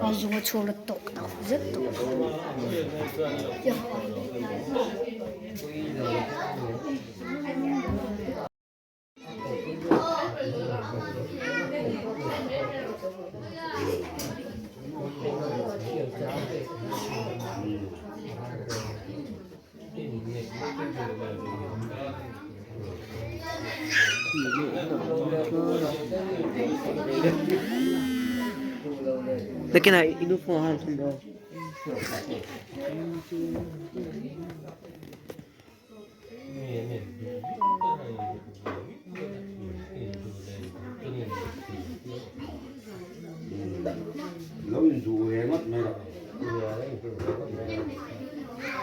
A zung a chhuak la tawk tak zet tawh. Nakinah i nu phone ah khan chim rawh.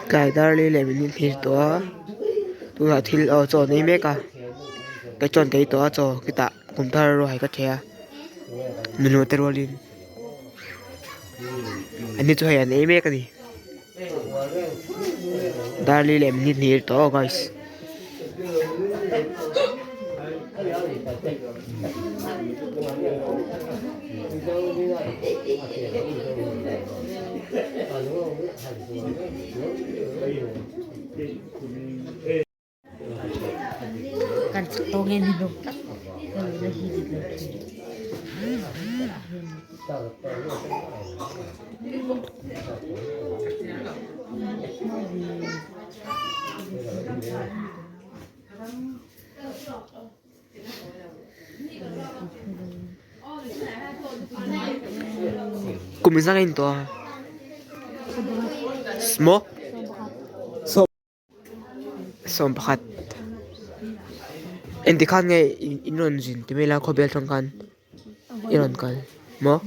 Tlai dar li leh minute hnih tawh a tunah thil aw chaw an ei mek a kei chuan ka ei tawh a chaw khitah kum thar ruai ka ṭheh a nunu te rualin anni chu hei an ei mek a ni. Dar li leh minute hnih tawh aw guys. Kan tawng en hi dawm tlat ka hi dik lo thin. Kum in zang a in tawh a maw? Sawmpakhat engti khan nge in rawn zin ti mai ila khawvel atang khan i rawn kal maw?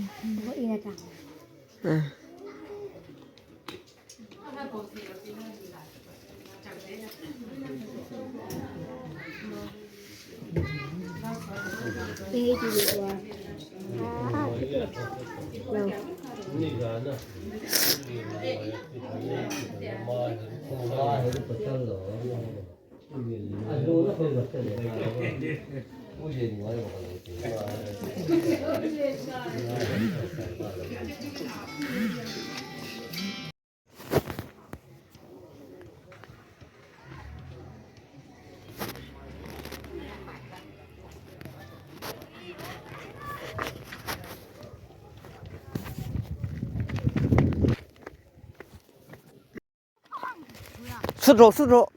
Sut rawh sut rawh.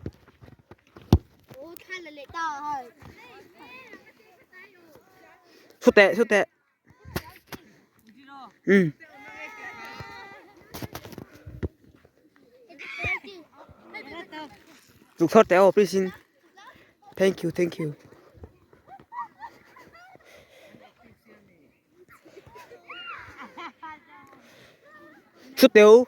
Sut teh sut teh. Um. Zuk thawt teh aw please in. Thank you thank you. Sut teh u.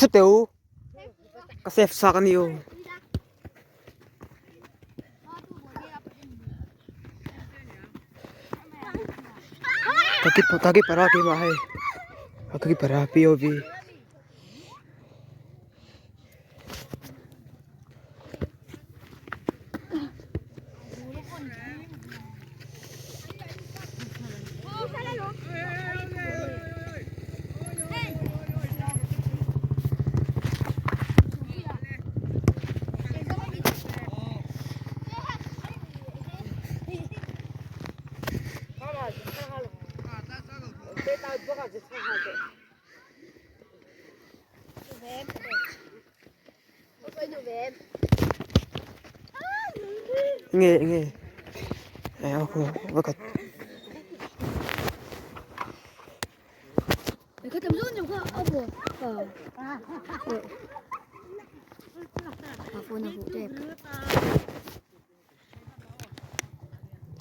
Sut teh u ka save sak a ni u. Ka ki para keimah hei ka ki para POV. Nge nge eh aw khaw va khat.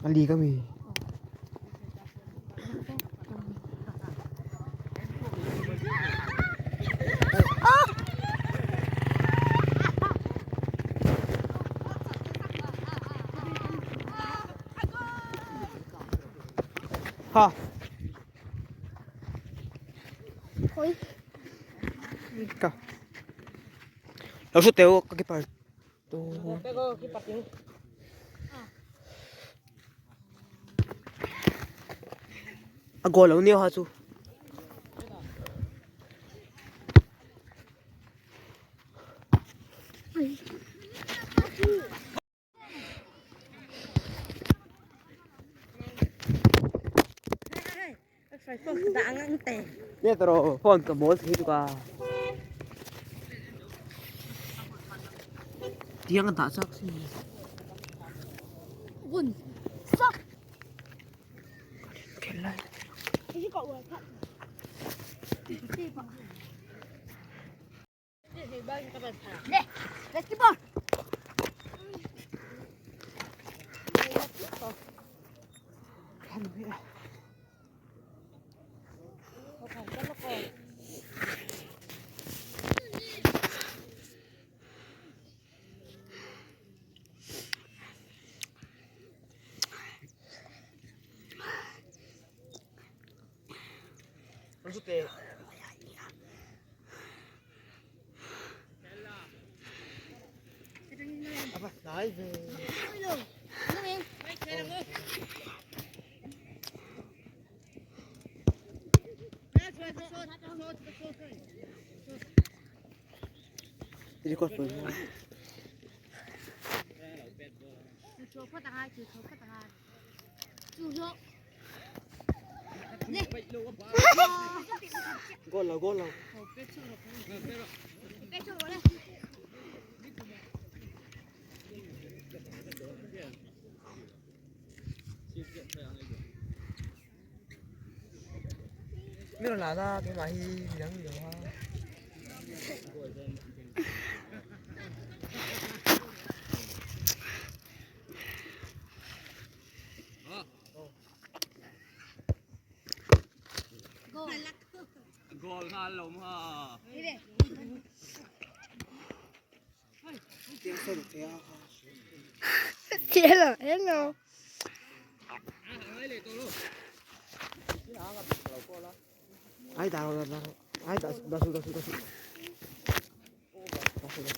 A lik ami. Ha. Ka. Lo shoot teu ka keeper. A goal lo nia ha chu. Nè taro phone ka mawl thei tuk a. Tiang a dah chak si. Record pun. Goal lo goal lo. Mi rawn la na keimah hi midang ni lo a. Ai dah dah dah ai dah dah su dah su dah su dah su dah su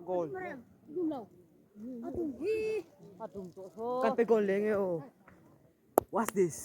Goal. Kan pe goal leh nge aw. What's this?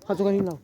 Kha chu kan in lo.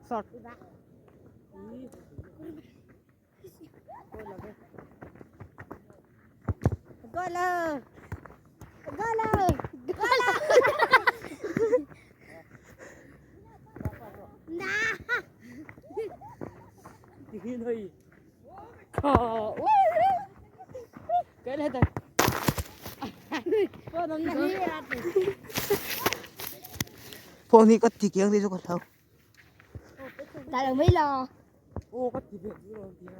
Sort. Phone hi ka ti kiang tih chu ka hlau. Aw ka ti ve chu lo ti a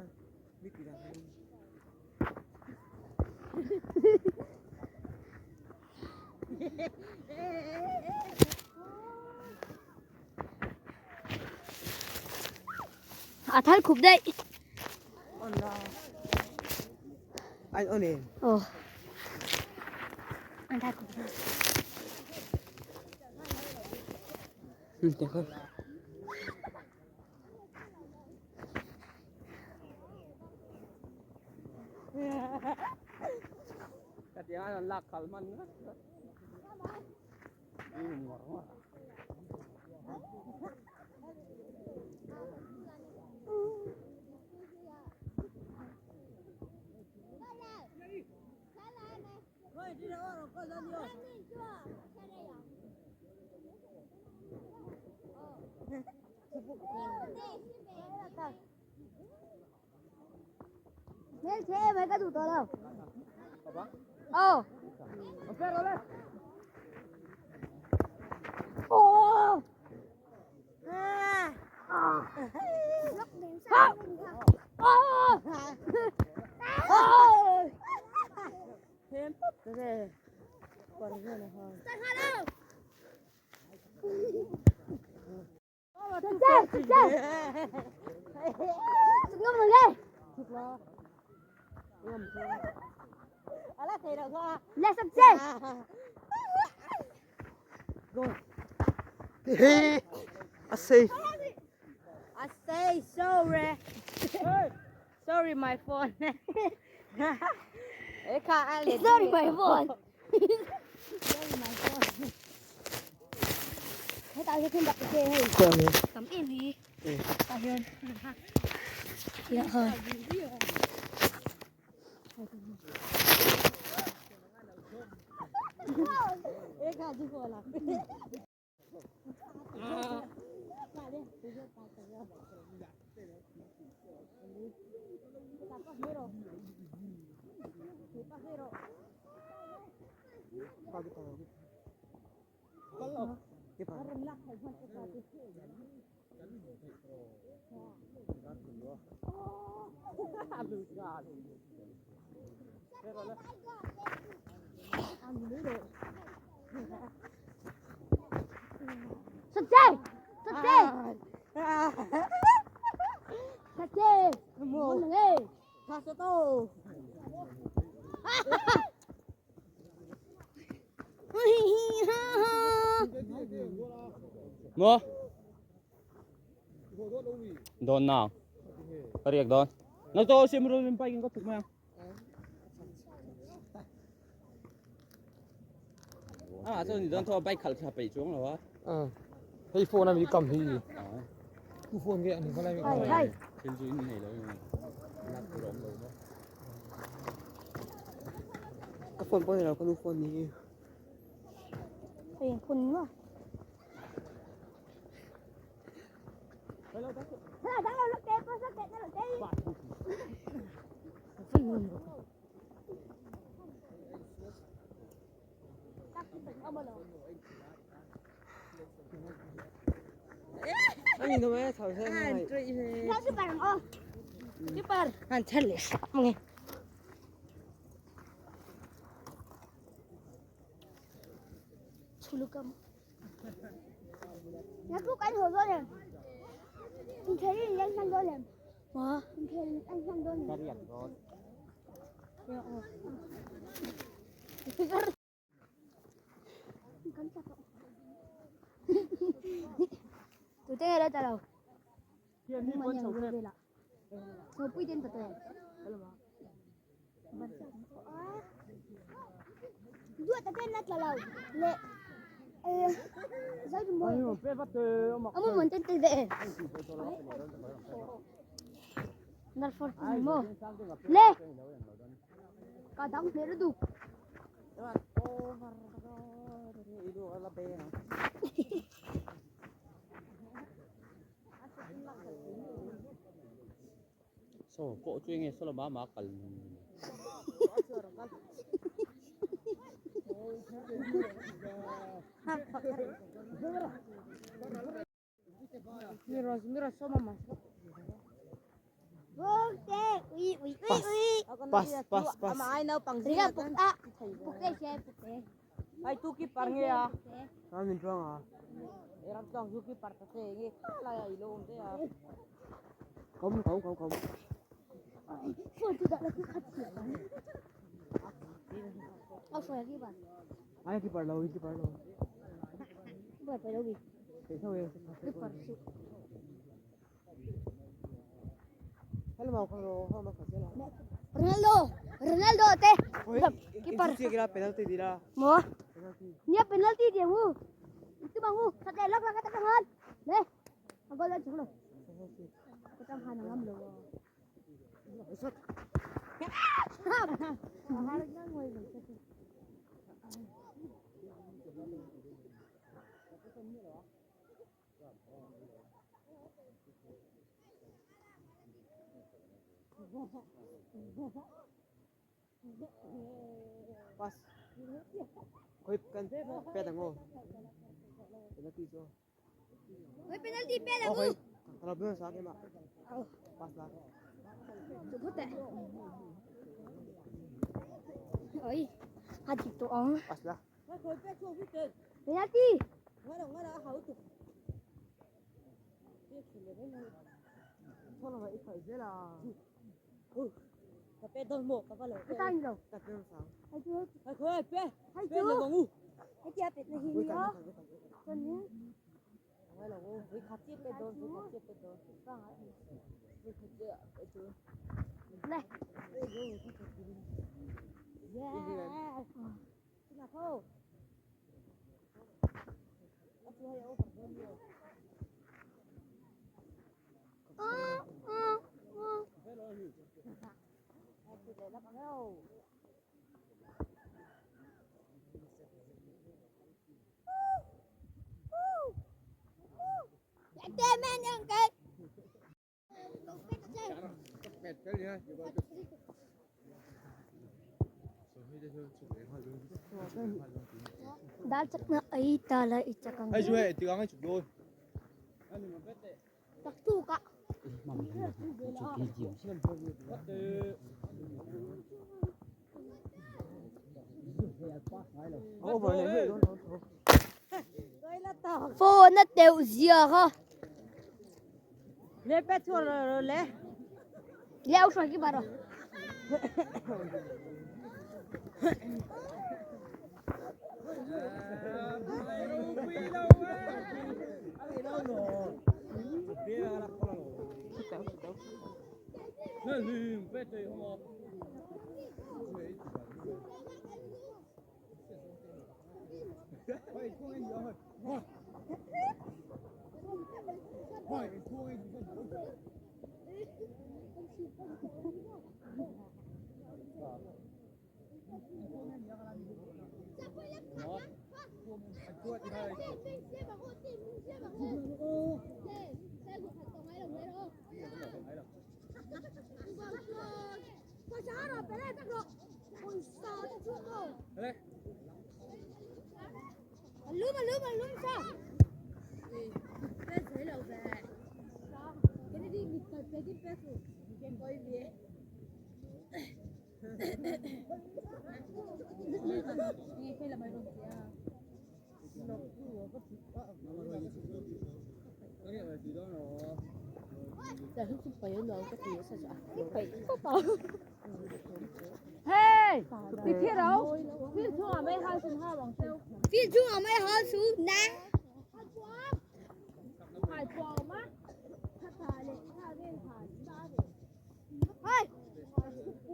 mi ti dan hi. A thal khup daih. Anh on em. Aw. An thal khup daih. Hey, a safe. I say sorry. Sorry, my phone. Sorry, my phone. Sorry, my phone. Thế tao sẽ không đập cái hay. Cắm im đi. Tao hiền. Dạ hơn. Maw? Dawn na. Ka riak dawn. Na to sim rul min bike in ka thuk mai ang. Ah, chuan ni dawn tho bike khalh thla peih chuang lo a. Ah. Hei phone a mi kam hi. Tu phone ge ani khalai mi kam. Hai. Thil chu in nei lo ni. Nak tur awm lo maw. Ka phone pawh ni lo ka nu phone ni. Hei phone ni maw. Saw pawh chu enge saw lama ma kal Pass pass pass. Ram min tluang a. Kom kom kom kom. Ai keeper lo keeper lo. Ronaldo Ronaldo te keeper penalty dila. Mo nia penalty dia ngu itu bang ngu sat lak lak kata tangan le gol la chung lo ko tang han ngam lo Pass. Khoi kan pe dang o. Penalty cho. Oi penalty pe la Oi. ngu Kalau belum sa ke ma. Pass la. Chu phut te oi ha chip to ong Pass la. Penalty. Cái tay rồi. Hai chú. Hai chú. Hai chú bị nó hi nữa. Cho nên. Này. Yeah. Dar chak na ei ta la i chak ang. Hei chu hei tikang hei chuk dawn. Tak tu ka. Phone a teuh zia kha. Le pet chuan ro le. Le au hruai ki ba ro.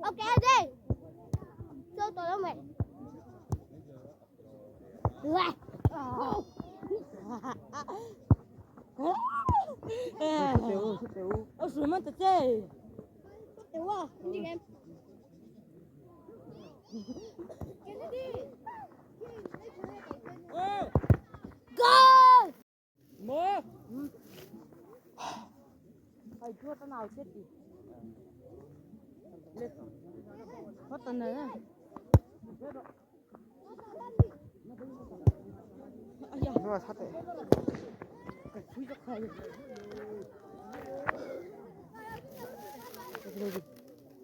Ok đi. Cho tôi đâu mày. Ở sủi mất tật chê. Đúng không? Đi em. Go! Mơ. Ai chua tao nào chết đi. Lên. Phát tần này nè. Nó sát đấy.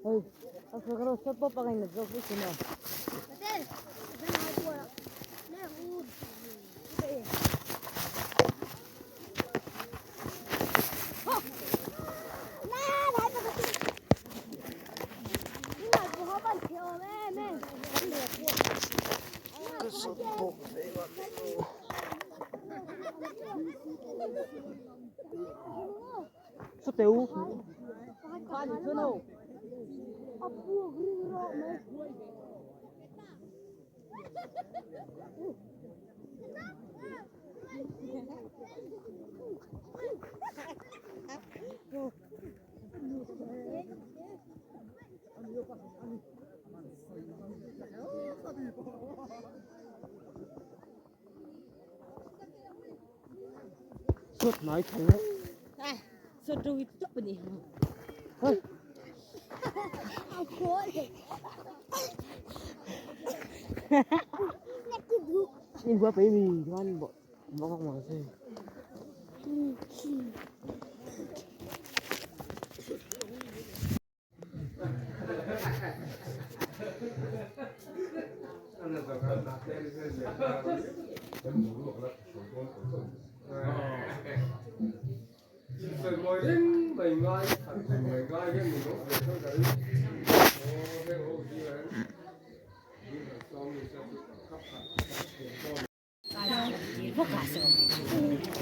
Ôi, tao phải cái sắp bóp bằng này rồi phải nào. Sút tiêu. Sút nói thằng đấy. Sốt rồi chụp đi. Nhìn qua baby, ngon bộ bộ không mà gì.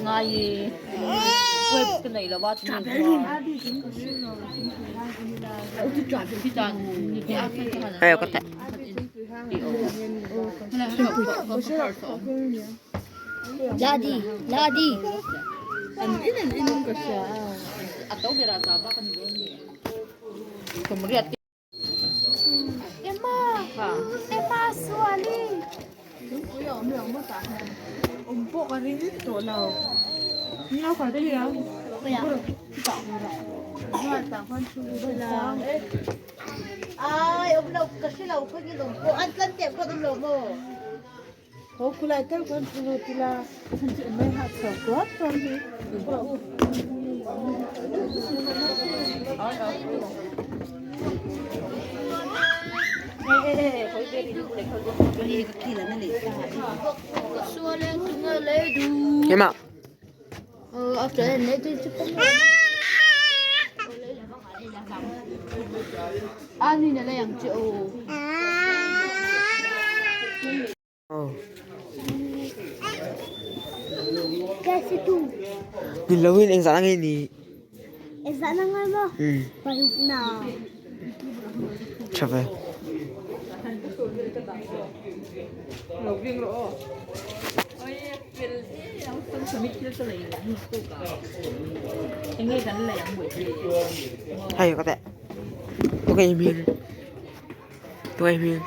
Ngay web cái này là bắt Đây có thể. Ra đi, ra đi. Emma, Suali. Ai, ông đâu cái lâu có như đồng cô ăn cân tiệm có đồng lồ mồ. Keimah. Ni lo in engzah na ngei ni? Engzah na ngai maw? Paruk na. Tha ve. Hei ka teh. Tu ngai hming. Tu ngai hming.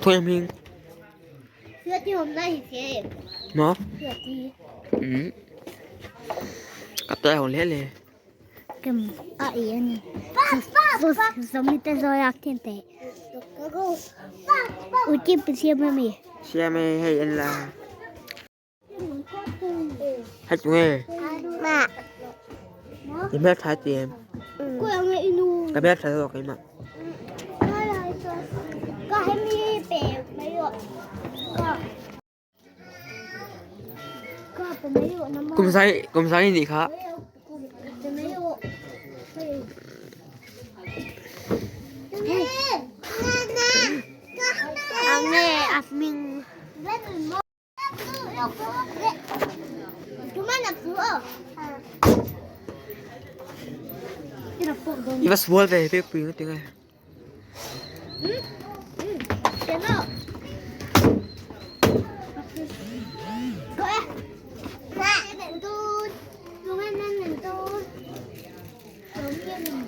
Thôi em Hiền. Nó. Ừ. Cặp tay hồn lẽ lè. Siam e hei en la. Hei tu nge. I hmel tha ti em? Ka hmel tha zawk keimah. Kum sai kum sai nih kha. I va sual ve pek pui nga tinge.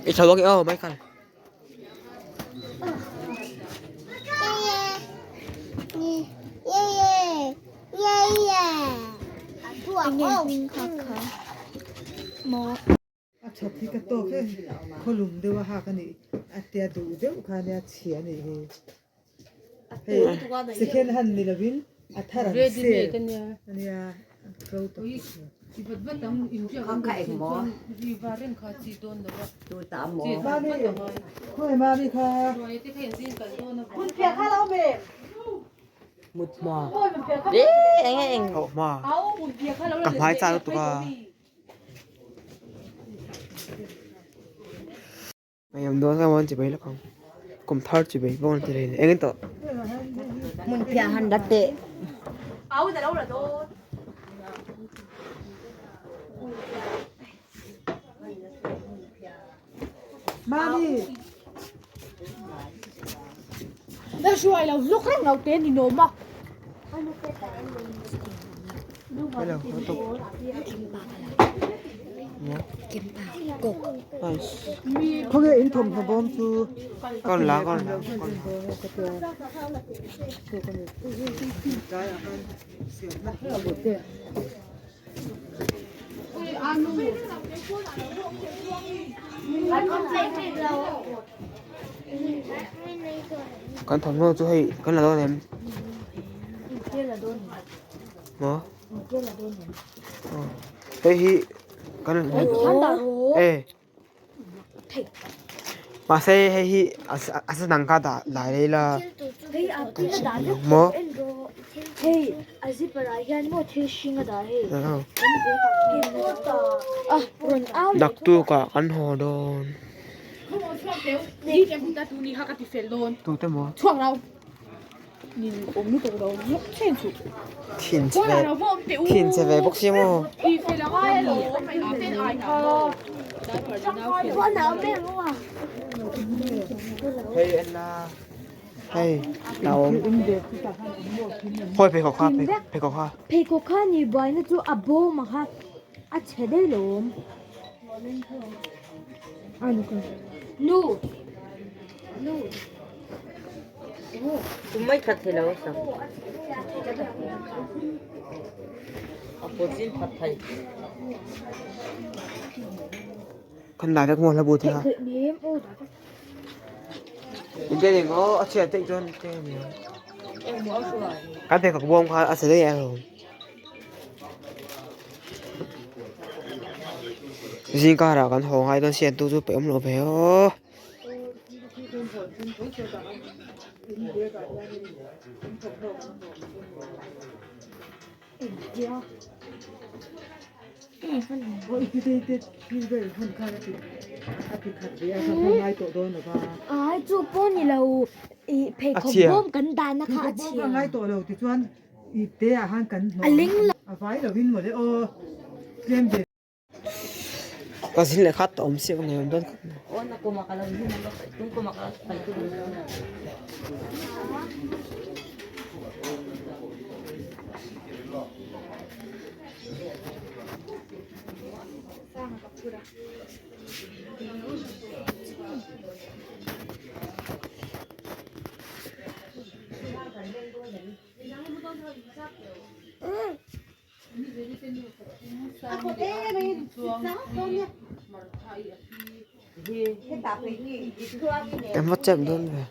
I tho bawk i aw Michael. A that hi ka tawk e khawlum deuh a hak a nih a tia duh deuh kha nia chhia a nih hi hei second hand ni lovin a thar an sale a nia a to tak Mami khawi mami kha. Mut hma. Thawh hma. Ka hmai chak lutuk a. Ngaiam dawn kha mawn chibai lawk ang. Kum thar chibai pawh an ti rei leh. Engin tawh. Hmunphiah han la teh. Mami. Hello, tutup. Nice. Khawnge in thawmhnaw bawm chu Con lá con lá con Kan thawmhnaw chu hei kan la dawn em? Maw? Hei hi kan e mahse hei hi a sa dang kha dah lai rei la maw? Naktuk ah kan haw dawn. Tute maw? Thin che ve thin che ve bawk sia maw? Hei en la hei a awm khawi pheikhawk kha pheikhawk kha. Pheikhawk kha ni buaina chu a bawm ang kha a chhe daih lo awm. Nu. Tumai that thei lo sak. A pawchin that thei. Kan lai vek maw hla bu te kha. Inte ning aw a chhiat theih chuan te a ni ang. Kan pheikhawk bawm kha a chhe daih alawm. Zing karah kan haw ngai dawn sia tu chu peih awm lo ve aw. Ai chu pawh ni lo ih pheikhawk bawm kan dahna kha a chhia. A ling lo. Ka zin leh khat a awm siak nei awm dawn khawp mai. Em vawt chep dawn ve.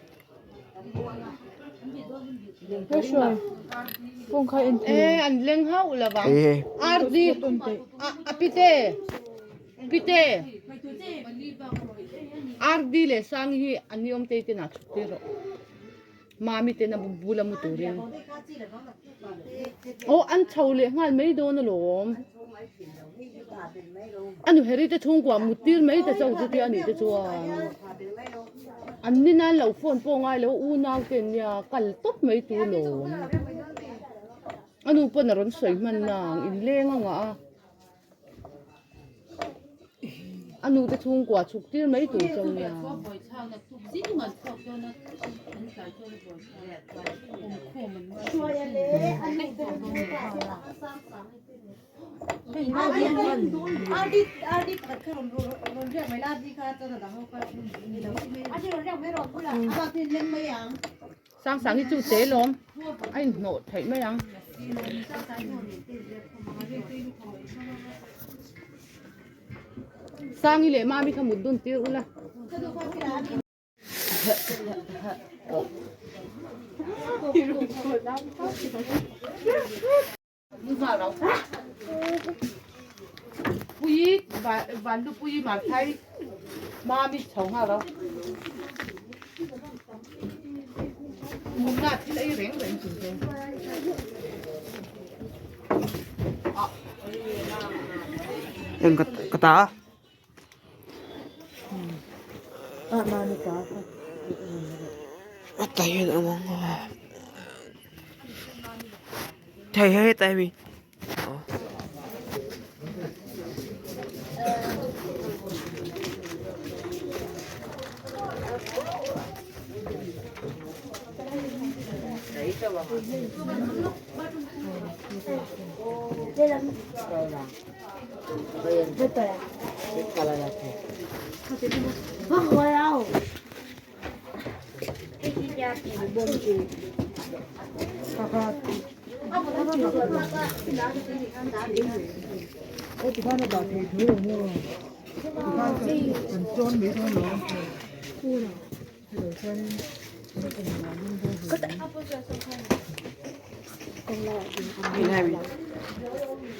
Mami ten a bula mu turin aw an chho leh nghal mai dawn alawm a nu heri te chhungkua mut tir mai ta chauh chu tia anih te chuan an ni nan lo phone pawh ngai lo unau te an nia kal tawp mai tur alawm a nu pawn a rawn sawi hman nang inleng a ngah a. A nu te chhungkua chhuk tir mai tur chauh nia. Sang sang hi chu te lawm a inhnawh theih mai ang. Sangi leh Mami kha mut dun tir ula. Pui van lu pui mar thai mami chho nghal lo mumna thil ei reng reng chung te Em ka ta a ta hian a awm ang a thei hei hetlai ami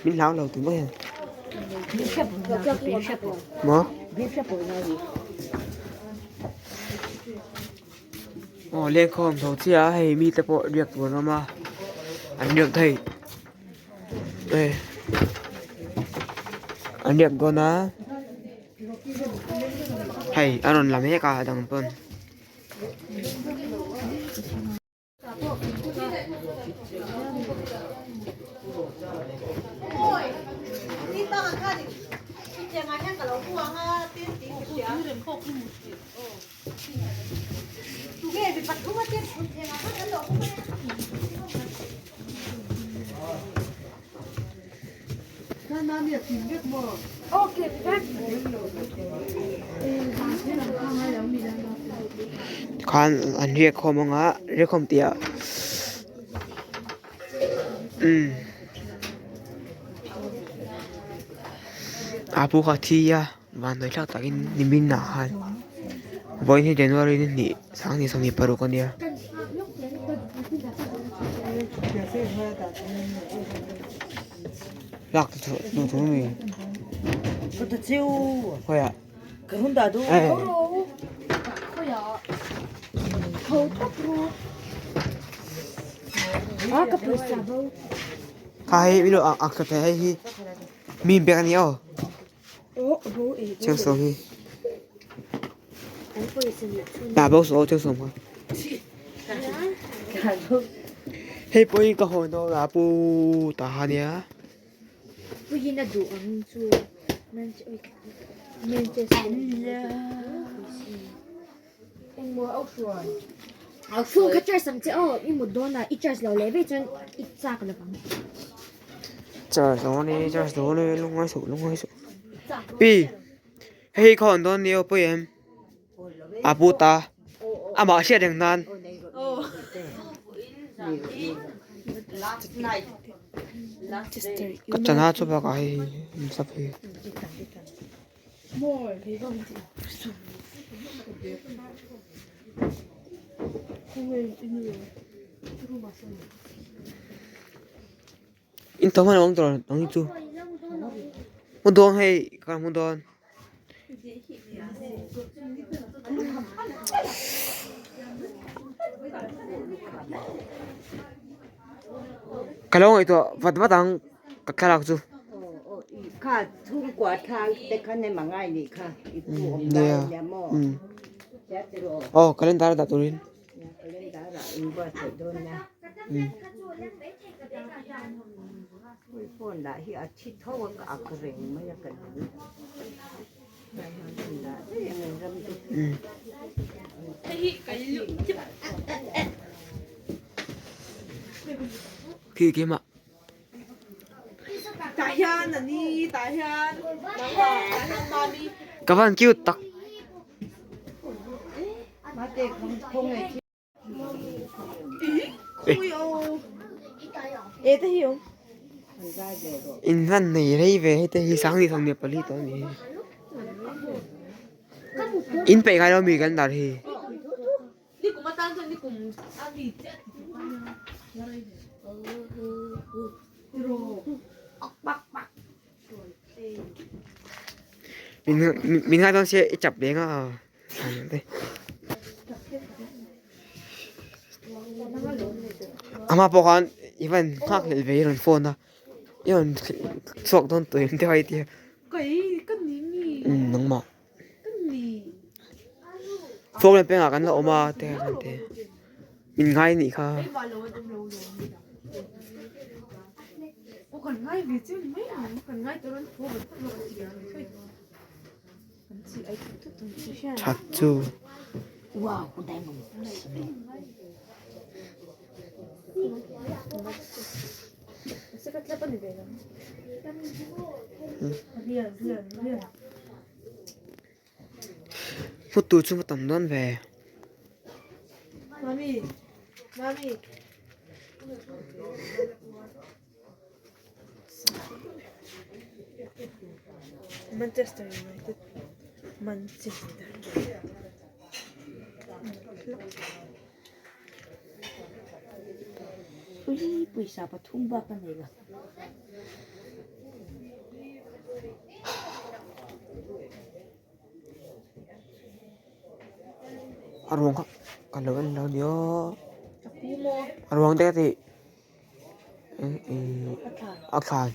Min hlau lo tum hian maw aw lengkhawm tho chiah a hei mite pawh riak tur an awm a an riak thei an riak dawn a. Hei a rawn la mek a a dang pawn. Tikhan an riak khawm ang a riak khawm tih ah umm a pu kha a thi a vanduai thlak takin nimin ah khan. Vawiin hi January ni hnih sanghnih 26 a nia. Lak te chu duh thu mi. Khawiah. Kha hei milo ang kha hei hi mi bag a ni aw. Chiang sawm hi. Dah bo suh aw chiang sawm kha. Hei pawh hi ka hawn dawn a pu ta ha nia. Puiin a duh ang chu Manchester Phone kha charge ang che aw i mut dawn a i charge lo leh vek chuan i chak lo ang. Charge dawn e charge dawn e lungngai suh lungngai suh. Pi hei hi ka hawn dawn nia aw pawi em a pu ta amah hriat reng nan. Ka chana chu bakah hei hi sap hi. In tawm hman awm tur ang hi chu mu dawn hei ka mu dawn. Ka lo ngaihtuah vat vat ang ka thlalak chu. Nia aw calendar a dah turin. Khi keimah. Ka van cute tak. In hman nei rei ve hei te hi 2024 tawh a ni hi. In peih ngai lo mi kan dar hi. Min ngai dawn sia i chap leng a. Amah pawh khan i van nghak hlelh ve i rawn phone a i rawn chhuak dawn tawh em te kha i tia umm nangmah phone leh pengah kan la awm a te kha te min ngai anih kha. That chu. Hmu tur chu tam dawn ve. Manchester United Manchester Ui pawisa pathum bak a nei lo. A ruang kha ka lo en lo nia a ruang te ka tih. A thlai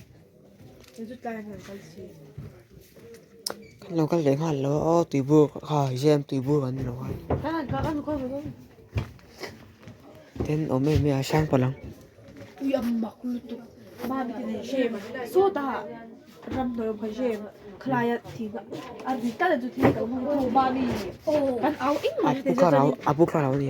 kan lo kal leh nghal lo aw tuibur kha zem tuibur kan ni lo a ten awm em em a hrang palh ang. A pu thlarau a ni.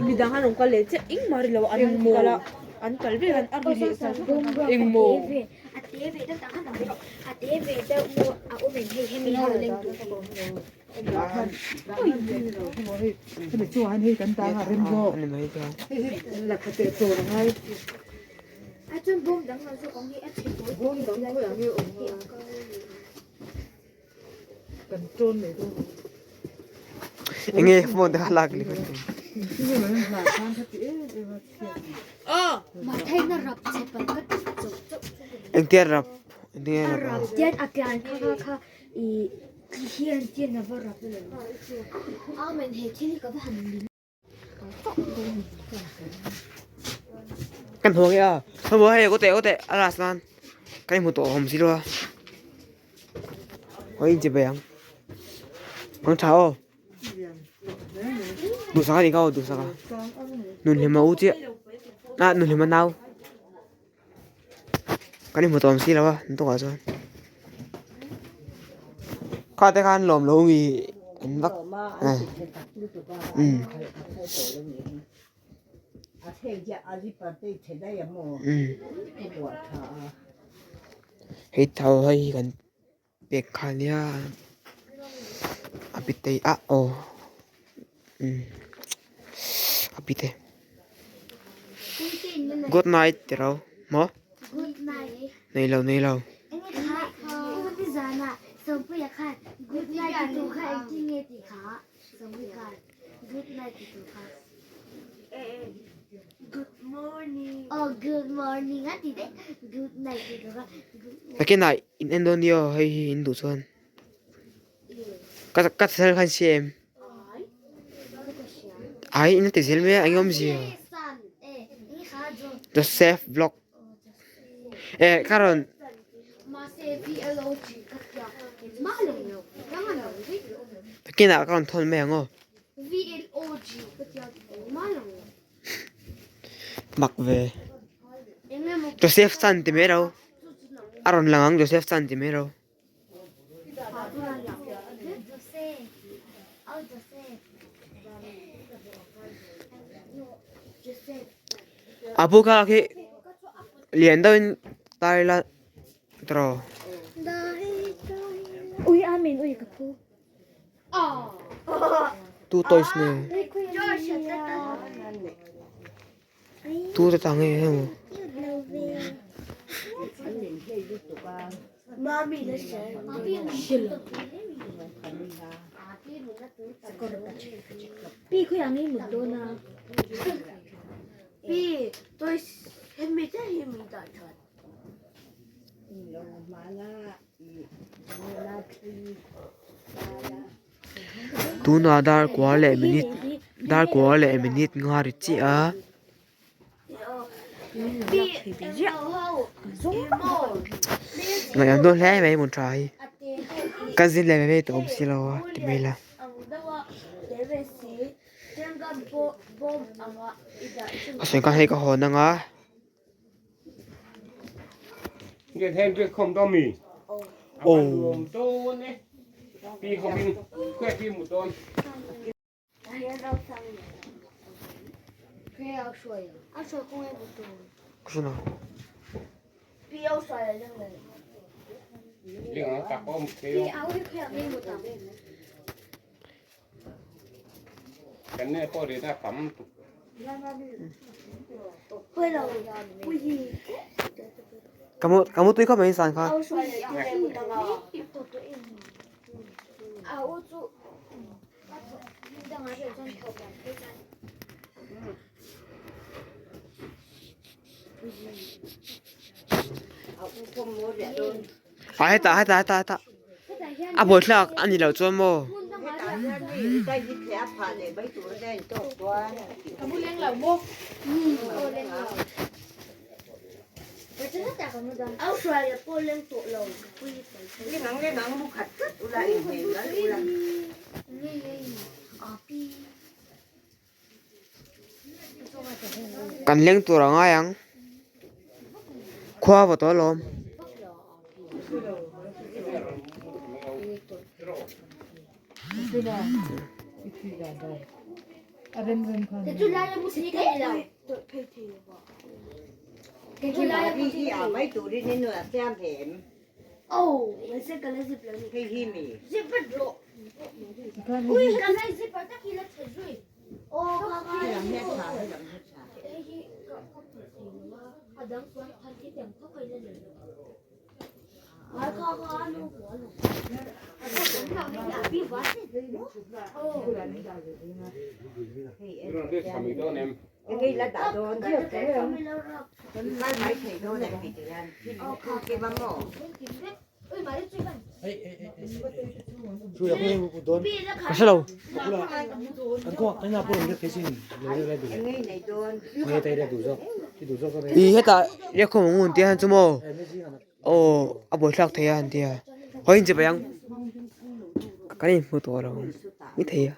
Enge phone te kha lak leh Engtia rap engtia rap Tian a tlan kha kha kha i hian tian a va rap Amen he thil hi ka va han lim Kan hmuh ang e a hmuh hei kawteh kawteh a last nan kan inhmu tawh awm si lo a haw in chibai ang ang tha aw duhsak a nih kha aw duhsak a nunhlima u chiah ah nunhlima nau kan inhmu tawh awm si lo a an tawkah chuan kha te khan lawm lo mi an vak umm hei tho hei kan pek kha nia a pitei ah aw umm a pite good night ti ro maw nei lo nei lo. Nakinah in en dawn nia aw hei hi in duh chuan ka ka channel khan si em ai in ti zel mai a eng awmzia Joseph vlog eh ka rawn nakinah ka rawn thawn mai ang aw. Mak ve. Joseph chan ti mai ro. A rawn lang ang Joseph chan ti mai ro. A bu kha khi lian deuhin tar ila tawh. Ui amen ui ka phu. Tu toys nge tu te tah nge emaw Tunah dar kua leh minute dar kua leh minute nga ri chiah a. Ngaih an dawn hle mai hmun tha hi ka zin leh mai mai tawh awm si lo a ti mai la. A sawi khan hei ka hawn ang a. Ka mu tui khawp mai zan kha. A hetah hetah hetah hetah a buaithlak a ni loh chuan maw. Kan leng tur a ngai ang khua va tawh alawm. Ka hre lo. I hetah riakkhawm ang un tih a han chu maw aw a buaithlak thei a han tia haw in chibai ang kan inhmu tawh lo ni thei a.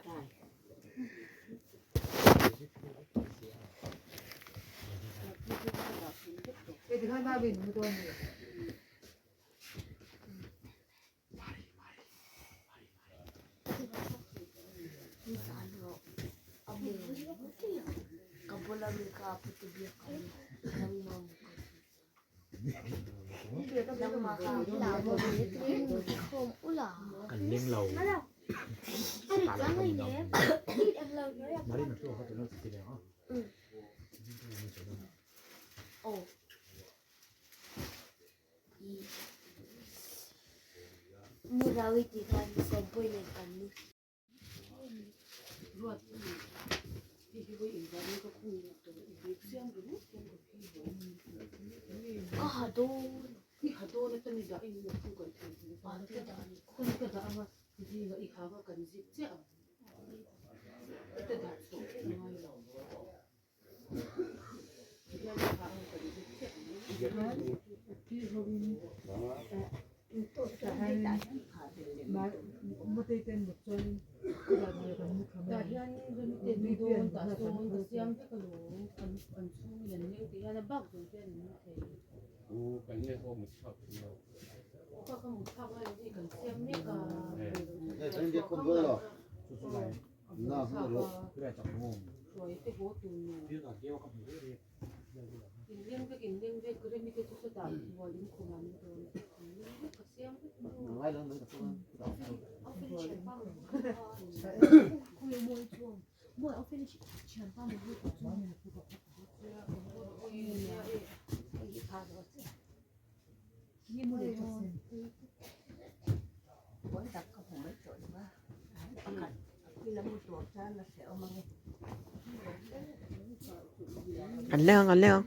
Kan leng ang kan leng ang.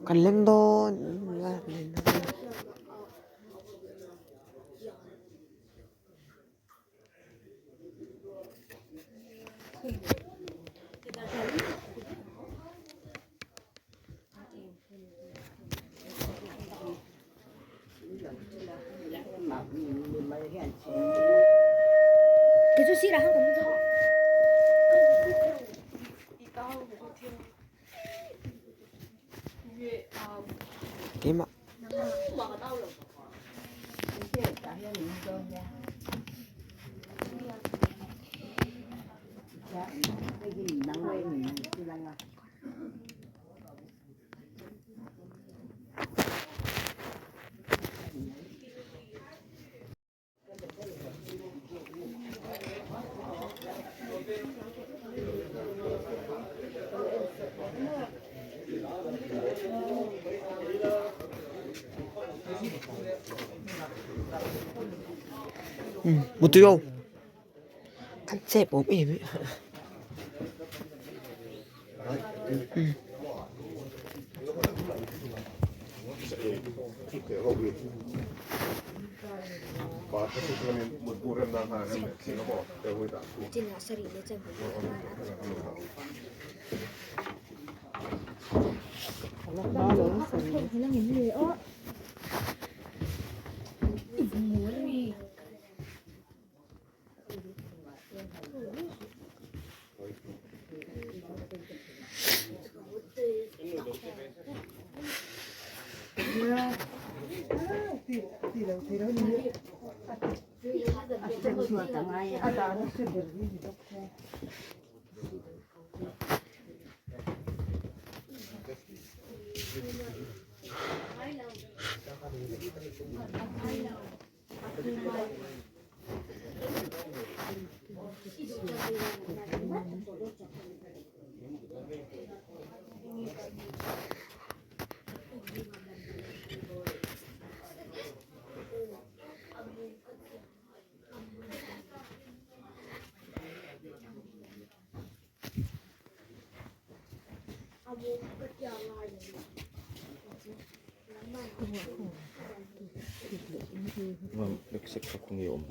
Kan leng dawn Keimah. Mutui ho kan chep awm em em. lo thei lo ni a step a dahna hre ber hi ni bawk sia. Riksik kha khawnge awm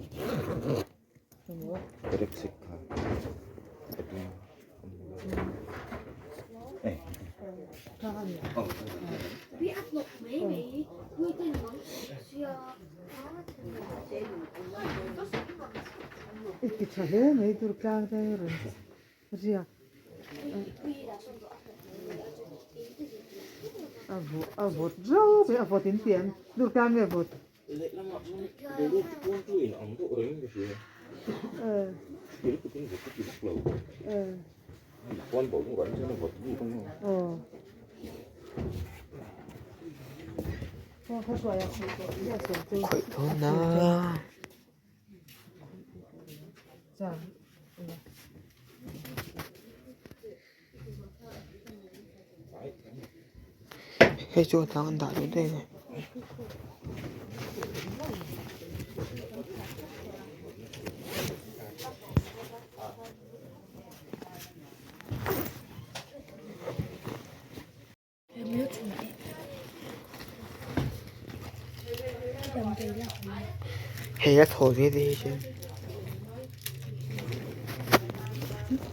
riksik kha a dum I ti tha hle mai tur tlang te rawn riak a vawt a vawt reuh mai a vawt in ti ang dur tlang nge vawt Lehlamah chuan boruak chu pawn chu in ang deuh reng ka hria thil tukin vawt ka ti vak lo pawn boruak ah hian chuan a vawt bik ang Khawih dawn a. Hei chu a tlang an dah duh daih a ni. Hei a thaw ve ve hi chuan.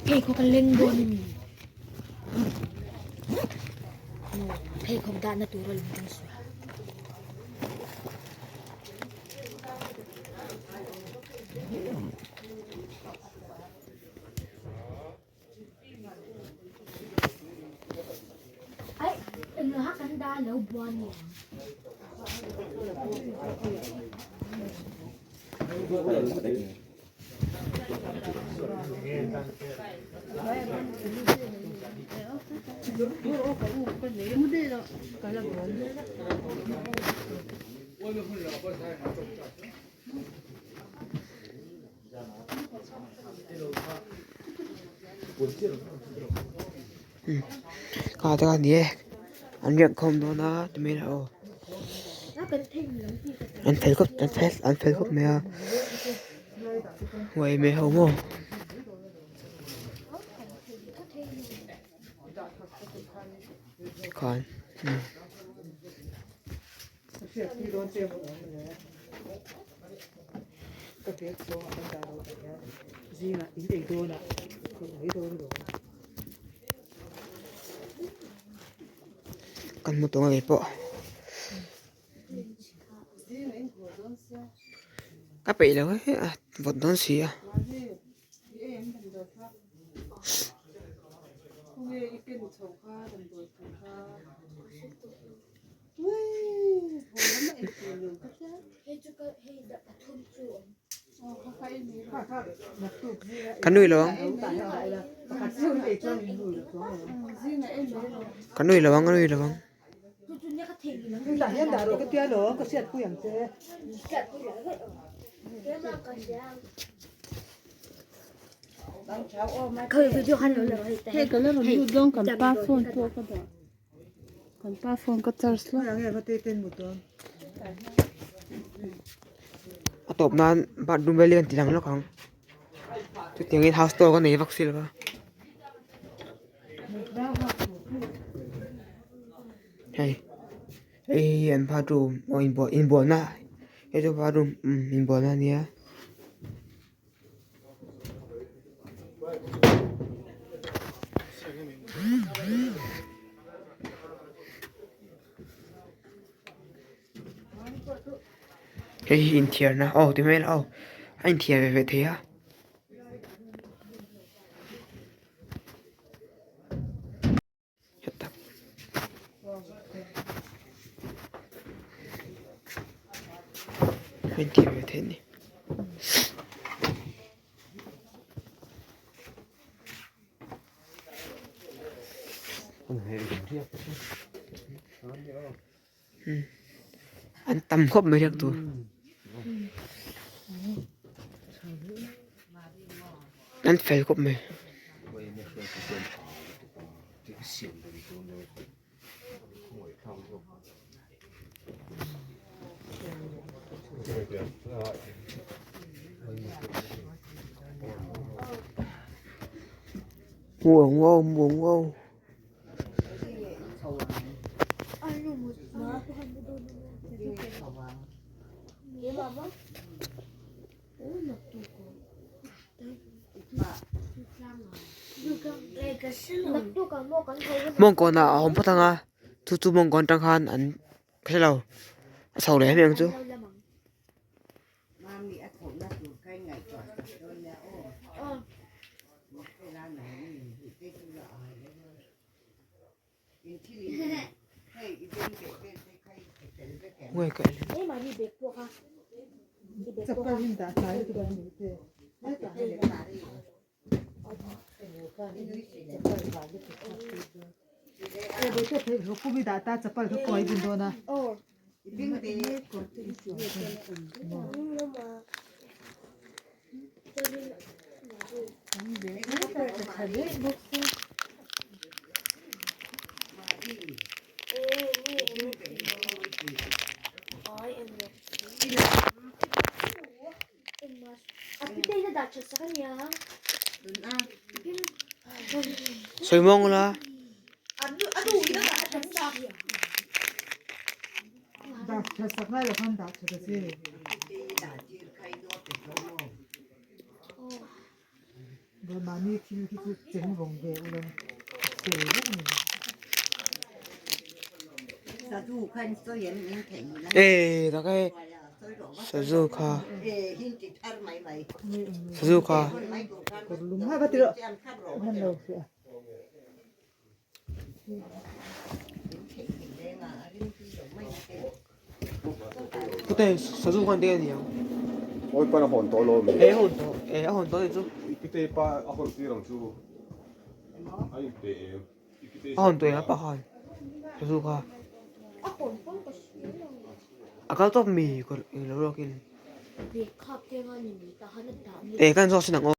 Pheikhawk a leng dawn a ni. Pheikhawk dahna tur a lawm dawn si. Kha te kha ni e an riak khawm dawn a ti mai lah aw an fel khawp an fel an fel khawp mai a uai mai ho maw. Tikhan umm. Ka bag chhungah kan dah loh theih a zingah in ei dawnah khawih mai dawn alawm. Kan hmu tawh ngei pawh. Ka peih lo e a vawt dawn si a. Ka nui lo ang ka nui lo ang ka nui lo ang. Kan pa phone ka charge hlauh. A tawp nan bathroom vel hi kan ti lang lawk ang chutiangin house tour ka nei vak si lova. Hei hei hi an bathroom aw inbual inbualna hei chu bathroom umm inbualna a nia. Hei hi inthiarna aw ti mai ila aw a inthiar ve ve thei a. A intih ve theih a ni. An tam khawp mai riak tur. An fel khawp mai. Wow wow wow wow. Mawngkawn ah a awm phawt ang a chu chu mawngkawn atang khan an hre lo a chho leh em em ang chu. Sawi mawng la. Ê tak e sazu kha sazu kha Pute sazu khan te ani ang. Oi pan a hawn tawh lo mi. E hawn tawh e a hawn tawh ni chu. Ikite pa a hawn tir ang chu. A in pe em. A hawn tawh em a pa khan sazu kha. A kal tawp mi eng lo rawk in. E kan zawk sin ang aw.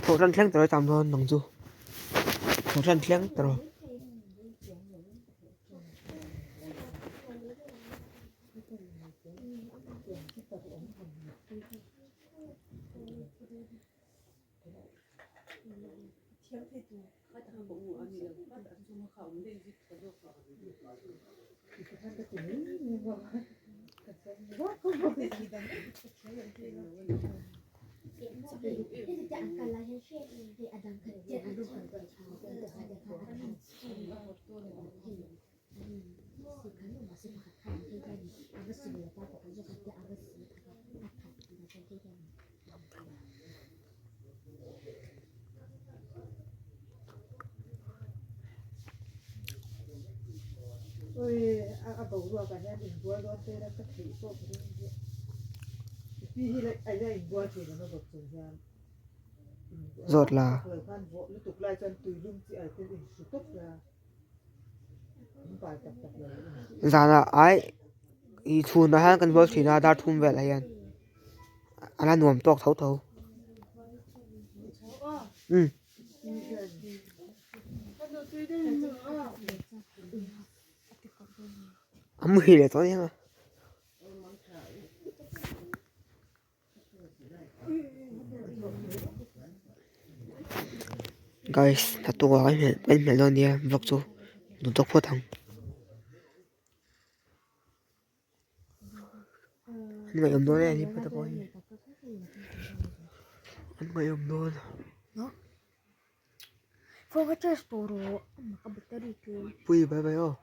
Thawhtan thleng tawh e tam dawn nang chu thawhtan thleng ta rawh. Zawt la. Zanah ai ih chhunah hian kan bual thin a dar thum velah hian a la nuam tawk tho tho umm. A muhil leh tawh aniang a. Guys hnathawk ah kan hmel dawn nia vlog chu duh tawk phawt ang. An ngaihawm dawn e ani pawh te pawh hi an ngaihawm dawn. Pui bye bye aw.